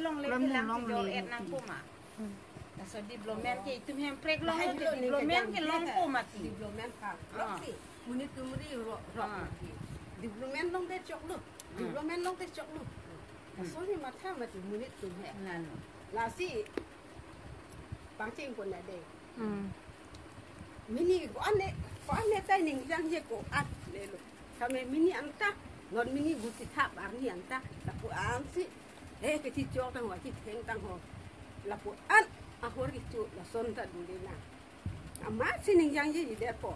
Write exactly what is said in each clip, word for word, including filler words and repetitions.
Long le Long, long, long, long, et nangpo ma. Hmm. Laso development ke itum hemprek long, lahai lo, development ke longpo mati. Development kha. Ah. Longsi, monit atum ri ro, ro, ah, mati. Development longte choklo. Hmm. Development longte choklo. Hmm. Laso ni matha mati monit atum he. Lalo. Lasi, pangcheng pon na de. Hmm. Mini ko-an le, ko-an le tai ningjangje ko-an le lo. Kami mini anta, non mini buti thap arni anta, lapu-an si, eh, kachechok tangho, kachetheng tangho. Lapu-an, ahor kecho, lason ta duli na. Amat si ningjangjeji detpo.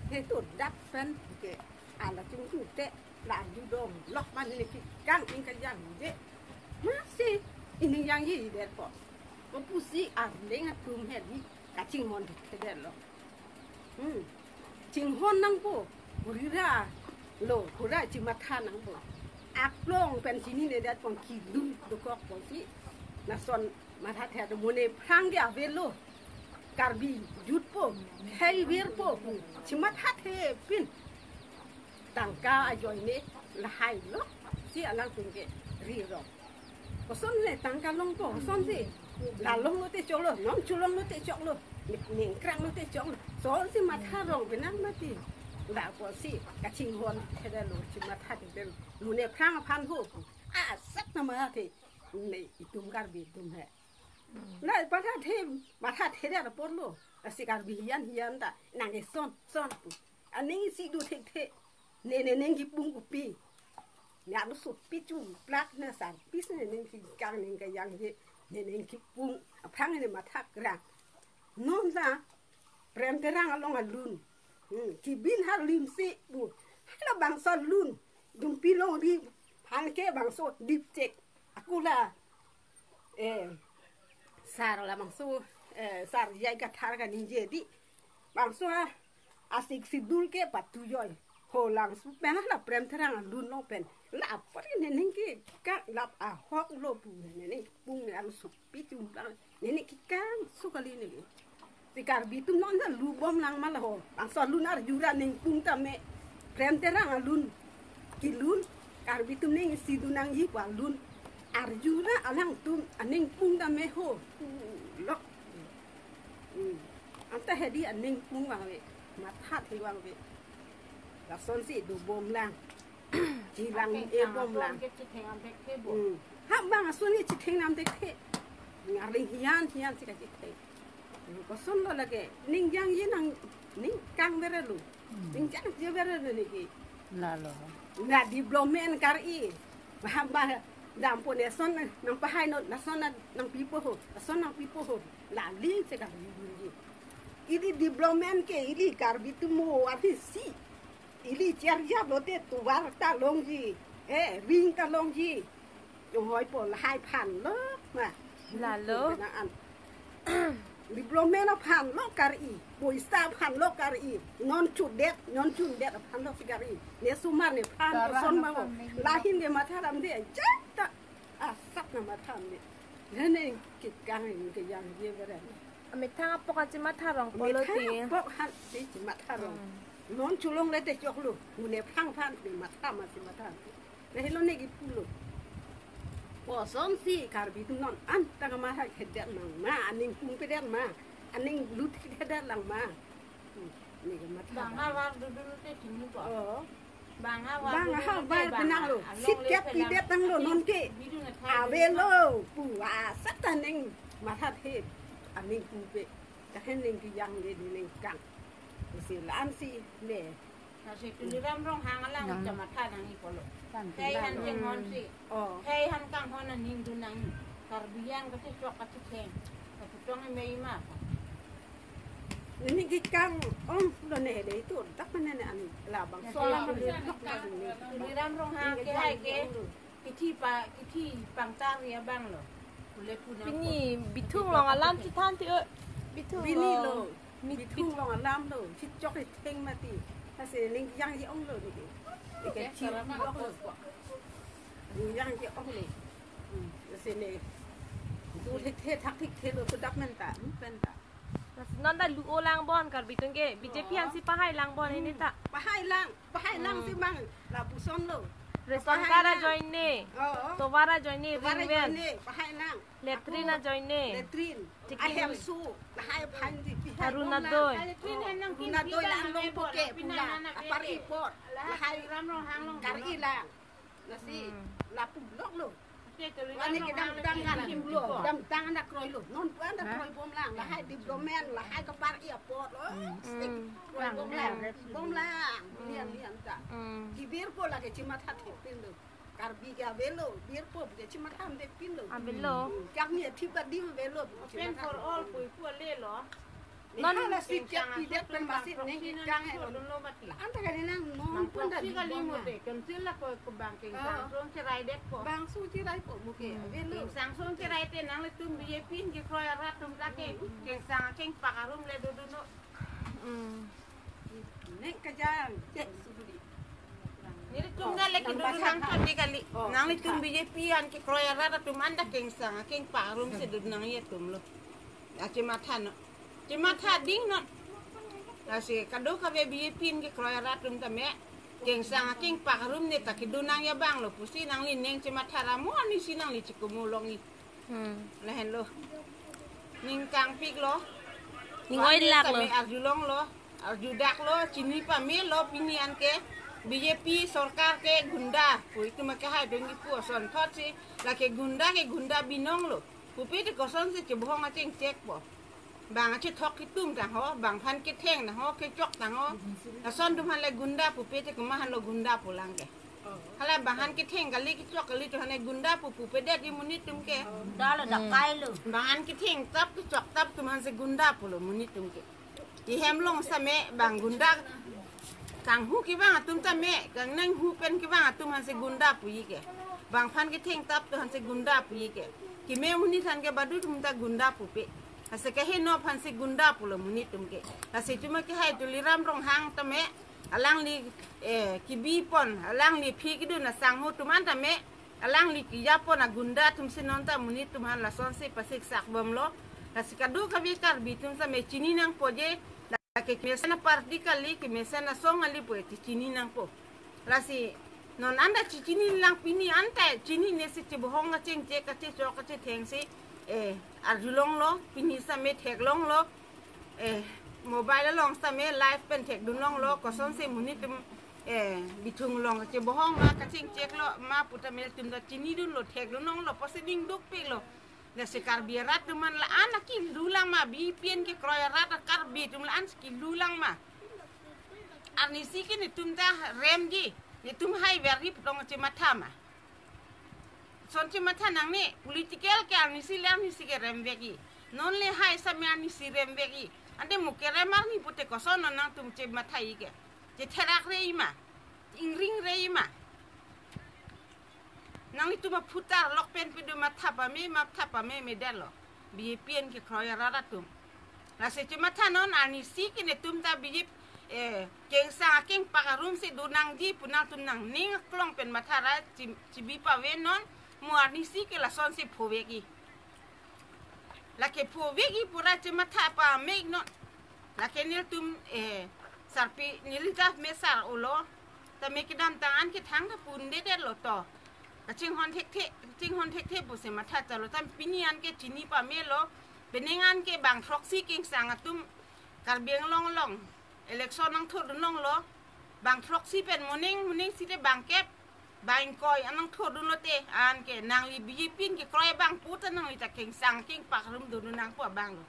He to dak pen, ke, ala chungchung te, la arju dom, lok man ne kekang ning kajangje. Amat si, iningjangjeji detpo. Kopusi arleng atum he di, kachinghon thekthedet lo. Hmm. Chinghon nangpo, kurira lo, kura chimatha nangpo. Aklong pen chinine det pon kilu dokok ponsi. Lason mathathe do, mone aphrang ke avelo. Karbi jutpo, hei virpo, chimathathe pin. Tangka ajoine lahai lo, si alangtum ke ri rong. Koson le tangka longpo, kosonsi. La longlote choklo, non cholonglote choklo, ne-, ningkranglote choklo. Kosonsi matha rong penang mati. Lapusi, kachinghon thedetlo, chimathathedetlo. Mone aphrang aphan ho. Asap nama ke. Ne itum Karbi atum he. Na, mathathe, mathathedet apotlo. Lasi Karbi hiyan hiyan ta. Nang eson, son. Aning isi do thekthe. Ne, ne, neng kipung kopi. Ne arlosopi chumplak ne sarpis ne neng kekang neng kajangje. Ne neng kipung. Aphrang ne mathak ra. Non la Prem Terang along alun. Hmm, kibin har limsi pu. Halabangso alun. Dumpi longri. Aphan ke bangso dipchek. Ako la, eh, sar labangso, eh, sar jai kathar kaningje di. Bangso a, a-Sixth Schedule ke patujoi. Ho langsu pena la Prem Terang alun lo pen. La apot ne neng kekang, la ahok lo pu ne neng kipung ne arlosopi chumplak. Ne neng kekang su kali ne. Si Karbi atum non ta lubom lang ma la ho. Bangso alun arjura ningpung tame. Prem Terang alun. Kelun. Karbi atum neng isi do nangji pu alun. Arjura alangtum aningpung tame ho. Lok. Hmm. Anta hedi aningpung vangve. Mathathe vangve. Lasonsi dobom lang. Chilang e bom lang. Ke chitheng am thekthe bo. Hmm. Ha bang ason ke chitheng nam thekthe. Ngarli hiyan hiyan si kachitheng. Hmm, koson lo lake. Ningjangje nang ningkang berelo. Hmm. Ningjangje berelo niki. Lalo. Na development kar-i. Bah, bah, dampo ne son nangpahai non, lason nangpipo ho, lason nangpipo ho. Lali se kar-i. Ili development ke, ili Karbi atum mo artisi. Ili charjaplote tovar ta longji, eh, ring ta longji. Jonghoipo lahai aphan lo ma. Lalo. Kena an. Development aphan lo kar-i, poisa aphan lo kar-i, non chudet, non chundet aphan lo si kar-i. Ne osomar nephan, koson ma ho. Lahin ke matha damde, jata. Asap na matha damde. Lene kekang ningkejangje bere. Amethang apok an chimatha rongpo lo ti. Amethang apok an si chimatha rong. Hmm. Non cholongle te choklo. Mone aphrang aphan ne matha ma chimatha. Lahelo ne kipulo. Kosonsi Karbi atum non anta kamathakthedet lang ma, aningpung pedet ma, aning lutthedet lang ma. Hmm, ne kematha. Bang avar dudun te chini ko. Oh. Bang avar, bang dudun avar te bang penang lo. Along le sitkep pelang pidet tanglo non ke. Bidun atha avelo. Pu asap ta neng mathathe. Aningpung pe. Kahen ningkejangje ningkang. Si la-an si le. Lasi Tuliram Ronghang alang nang chamatha nangji pulo. Tang hei han tang chinghon si. Oh. Hei han kanghon aning dun nang. Karbi an kachechok kachetheng. Kachethong me ima. Nini kekang ong lo ne de itu. Tak mana ne an labangso alam le. Tuliram Ronghang ke hai ke. Kithi pa, kithi pangtar ya bang lo. Pule puna. Pini Bithung along alam chethan ti, eh. Bithung along. Pini lo. Bithung along alam lo. Chechok itheng mati. Lasi ningjangje ong lo niki. Ike chirap lok lo. Ningjangje ong lo. Hmm. Lasi ne. Dulhek the thakthek the lo sudak menta. Hmm, penta. Non ta lu-o lang bon Karbi atum ke, B J P ansi pahai lang bon ini ta. Pahai lang, pahai lang si bang lapuson lo. Ration card ajoine, tovar ajoine, ring pen, latrine ajoine, latrine, ahem su, lahai aphan di, lahai Arunodoi, Arunodoi lang long poke pula, apar ipor, lahai kar-i lang. Lasi lapu blok lo. Wani kedamtang kan lo, damtang anda kroi lo, non pu anda kroi bom lang, lahai development, lahai kepar-i apor lo, stik kroi bom lang, bom lang, lian lian ta. Kibir po lake chimatha thepin lo. Karbi ke avelo, bir po ke chimatha thepin lo. Avelo. Kami athi padi avelo. Open for all, pui pu ale lo. Non hala si kiat pidet pen masih neng kang hai. Anta kali nang non pun dah proxy kali mo te, council la ko, ko bang Kengsang song cherai det po. Bang su cherai po mo ke. Avelo. Kengsang song cherai te nanglitum B J P in kekroi arat atum ta ke Kengsang akengpak arum le dodunnon. Neng kejang, cek suduri. Nelitum dah lagi dodun nang kali kali. Nanglitum B J P an kekroi arat atum anta Kengsang akengpak arum si dodun nangji atum lo. Achimatha non. Chimatha ding non. Lasi kadokave B J P in kekroi arat atum tame Kengsang akengpak arum ne ta kedun nangji abang lo pusi nangli neng chimatha ra mo arnisi nangli chikumu longji. Lahenlo. Ning kangpik lo. Ning oi lak lo. Arjulong lo. Arjudak lo. Chini pame lo pini anke. B J P sorkar ke gunda. Pui tu make hai dong ipu ason thot si. Lake gunda ke gunda binong lo. Pupe te kosonsi chebohong achengchek po. Bang achethok kitum tang ho, bang aphan ketheng tang ho, kechok tang ho. Lason atum aphan le gunda pupe te komat aphan lo gunda pulang ke. Hala bang aphan ketheng kali kechok kali atum aphan le gunda pu pupedet ji monit atum ke. Dah lo dah kai lo. Bang aphan ketheng tap kechok tap atum aphan si gunda pulo monit atum ke. Ihem along same bang gunda kanghu kevang atum tame, kangnang hu pen kevang atum aphan si gunda puji ke. Bang aphan ketheng tap atum aphan si gunda puji ke. Keme monit aphan ke badu atum ta gunda pupe. Lasi keheno aphan si gunda pulo monit atum ke. Lasi chuma kehai Tuliram Ronghang tame, alangli, eh, kebi pon, alangli aphi kedun asangho atum an tame, alangli keja pon agunda atum si non ta monit atum aphan lasonsi pasiksak bomlo. Lasi kadokave Karbi atum same chini nangpo je, lake kemesen aparty kali, kemesen asong kali pu te chini nangpo. Lasi non anta chechini lang pini anta chinine si chebohong kachengchek kachechok kachetheng si, eh, arjulong lo, pini same theklong lo, eh, mobile along same live pen thekdun long lo, kosonsi monit atum, eh, bithung long chebohong ma kachengchek lo ma pu tame ilitum ta chinidun lo, thekdun long lo, pusi ning dukpik lo. Lasi Karbi arat atum an la-an akilu lang ma, B J P in kekroi arat Karbi atum la-an kilu lang ma. Arnisi ke netum ta remji, netum hai ver ri putong chimatha ma. Son chimatha nangne, political ke arnisi le arnisi ke remvekji. Non le hai same arnisi remvekji. Ante mo kerem arni pute koson non nangtum chimathaji ke. Chetherak reji ma, ingring reji ma. Nanglitum aphutar lok pen pidu matha pame, matha pame medet lo. B J P in kekroi arat atum. Lasi chimatha non arnisi ke netum ta B J P, eh, Kengsang akengpak arum si dun nangji pu nangtum nangning aklong pen matha ra chi, chibi pave non, mo arnisi ke lasonsi phovekji. Lake phovekji pura chimatha pame non. Lake nelitum, eh, sarpi neli ta me sar-o lo. Tame kedamtang an kethang ta pundedet lo to. Kachinghon thekthe, kachinghon thekthe pusi matha chalo. Tame pini an ke chini pame lo. Penang an ke bang throksi Kengsang atum Karbi Anglong along election nangthodun long lo. Bang throksi pen moning moning site bang kep, bang ingkoi an nangthodun lote, anke nangli B J P in kekroi abang pu ta nangli ta Kengsang akengpak arum dodun nangpo abang lo.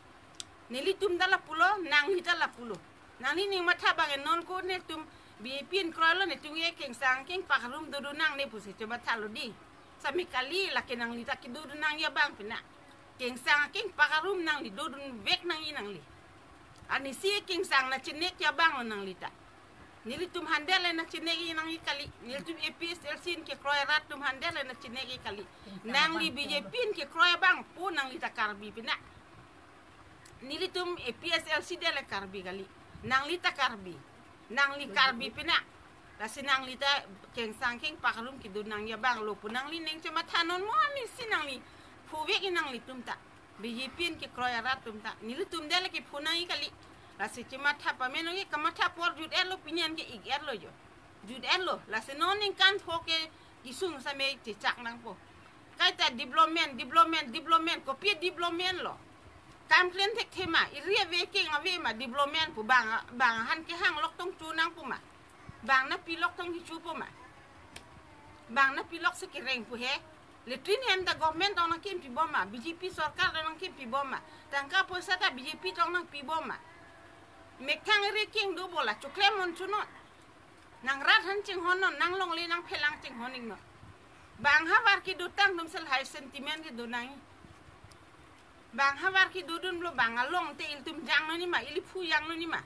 Nelitum ta lapulo, nangli ta lapulo. Nangli ning matha abang non ko netum B J P in kroi lo, netum ke Kengsang akengpak arum dodun nangne pusi chimatha lo di. Sami kali, lake nangli ta kedodun nangji abang pina. Kengsang akengpak arum nangli dodunvek nangji nangli. Arnisi Kengsang nangchinekji abang lo nangli ta. Nelitum aphan det le nangchinekji nangji kali. Nelitum A P H L C in kekroi arat atum aphan det le nangchinekji kali. Nangli B J P in kekroi abang pu nangli ta Karbi pina. Nelitum A P H L C det le Karbi kali. Nangli ta Karbi. Nangli Karbi pina. Lasi nangli ta Kengsang akengpak arum kedun nangji abang lo pu nangli ning chimatha non mo arnisi nangli phovekji nanglitum ta. B J P in kekroi arat atum ta. Nelitum det le kepho nangji kali. Lasi chimatha pame nangji, kamatha apor jut-et lo, pini an ke ik-et lo jo. Jut-et lo. Lasi non ningkan pho ke Kisung same chechak nangpo. Kaita development, development, development, kopi development lo. Kam klem thekthe ma, iri ave keng ave ma development pu bang, bang han kehang lok tong chu nangpo ma. Bang napi lok tong hichu po ma. Bang napi lok si kereng pu he. Latrine hem ta government tong nangkimpi bom ma, B J P sorkar tong nangkimpi bom ma. Tangka poisa ta B J P tong nangpi bom ma. Methang iri keng do bola, choklem hon chunon. Nang rat han chinghon non, nang longle nang phelang chinghon iknon. Bang havar kedotang atum si lahai sentiment kedo nang. Bang havar kedodun lo bang along te ilitum jangnon ni ma, ili phu jangnon ni ma.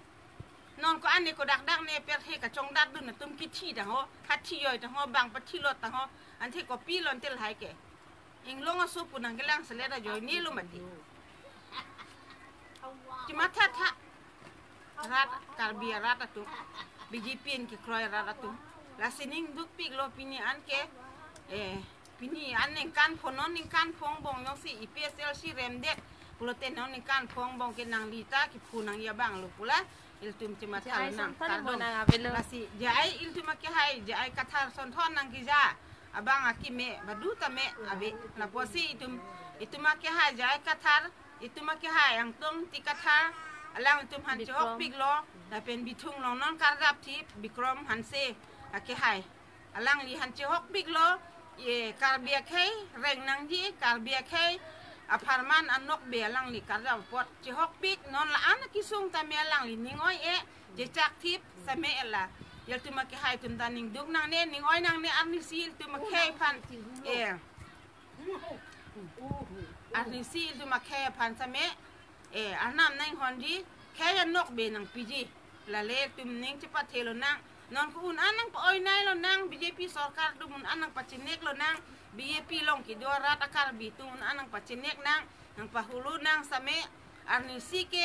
Non ko ane ko dak dak ne per he kachongdat dun atum kithi tang ho, kathi joi tang ho, bang pathi lot tang ho, ante kopi lon te lahai ke. Inglong aso pu nangkelang selet ajoine lo mati. Chimatha tha. Rat, Karbi arat atum. B J P an kekroi arat atum. Lasi ning dukpik lo pini an ke. Eh, pini an ningkan pho non ningkan pho angbong jongsi A P H L C remdet. Pulote non ningkan pho angbong ke nangli ta kephu nangji abang lo pu la. Ilitum chimatha J I nang Sonthon kardom. Monang avelo. Lasi J I ilitum akehai, J I Kathar Sonthon nangkeja abang akeme badu tame ave. Lapusi itum, itum akehai J I Kathar, itum akehai Angtong T Kathar, alangtum han Bikrom. Chehokpik lo, lapen Bithung Longnon karjap thip, Bikrom Hanse akehai. Alangli han chehokpik lo, ye Karbi akhei reng nangji, Karbi akhei apharman anokbe alangli karjap apot chehokpik, non la-an akisung tame alangli ning oi-e, chechak thip same la. Ilitum akehai atum ta ning duk nangne, ning oi nangne, arnisi ilitum akhei aphan. Eh. Arnisi ilitum akhei aphan same. Eh, arnam nang honji, khei anokbe nangpiji. Lale ilitum ning chepathelo nang. Non ko un-an nangpa-oinai lo nang, B J P sorkar atum un-an nangpachinek lo nang, B J P along kedo arat a-Karbi atum un-an nangpachinek nang, nangpahulu nang same, arnisi ke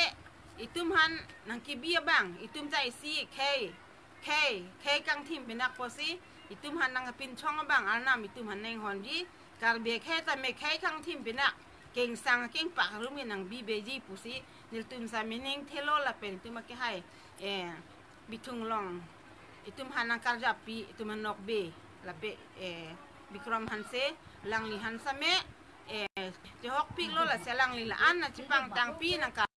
itum han nangkebi abang, itum ta isi khei, khei, khei kangthim pinak pusi, itum han nangpinchong abang, arnam itum han nang honji, Karbi akhei tame khei kangthim pinak, kengsang kengpak arumi nangbibeji pusi, nelitum same ning thelo lapen itum akehai, eh, Bithung Long, itum han nangkarjappi, itum anokbe, lapen, eh, Bikrom Hanse, alangli han same, eh, chehokpik lo lasi alangli la-an nangchepangtangpi nangkar-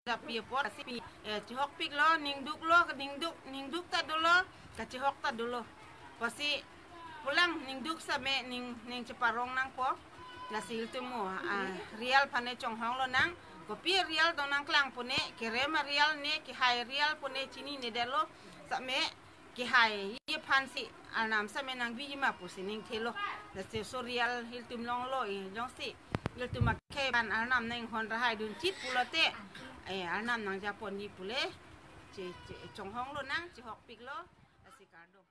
japi apot si pi, eh, chehokpik lo, ning duk lo, ning duk, ning duk ta dolo, kachehok ta dolo. Pusi pulang ning duk same ning, ning cheparong nangpo. Lasi ilitum mo, ah, real aphan ne chonghong lo nang. Kopi real dong nangklang pune, kerem real ne, kehai real pune chinine detlo. Same, kehai aphan si arnam same nangbi ma pusi ning thelo. Lasi so real ilitum longlo, eh, jongsi ilitum akhei aphan arnam nang hon rahai dun chit pulote, eh, arnam nangjaponji pule. Che, che, chonghong lo nang, chehokpik lo. Lasi kardom.